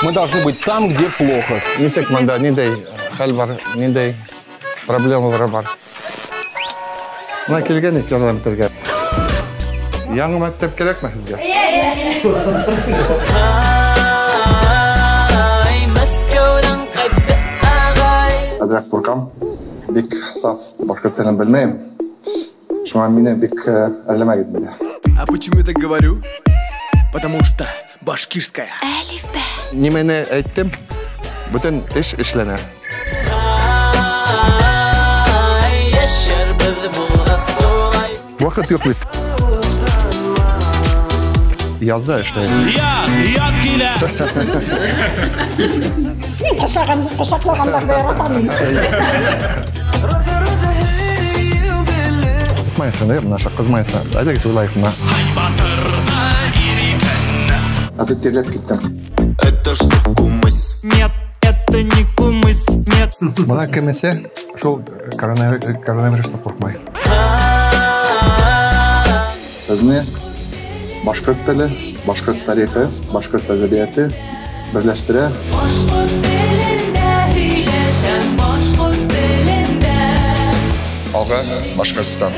Мы должны быть там, где плохо. Нисек бында, ниндәй хәл бар, ниндәй проблемалар бар. Бына килгән ик ярҙам итергә. Яңы мәктәп кәрәкме һеҙгә? Әҙерәк ҡурҡам. Бик саф башҡорт телен белмәйем. Шуңа мине бик әрләмәгеҙ инде. А почему я так говорю? Потому что башкирская. Әлифбә. Нимәне әйттем, бөтөн эш эшләнә. Ваҡыт юҡ бит. Язда эшләйем. Яҙ килә. Мин ҡосаҡлағандарҙы яратам. Ҡыҙмайһың, да, бына ҡыҙмайһың. Әйҙәгеҙ уйлайыҡ бына. А ты терләп киттең. Это что, кумыс? Нет, это не кумыс, нет. Бына кем эсә, шул коронавирустан ҡурҡмай. Беҙҙе башҡорт теле, башҡорт тарихы, башҡорт әҙәбиәте берләштерә. Башҡорт телендә һөйләшәм, башҡорт телендә. Алға, Башҡортостан.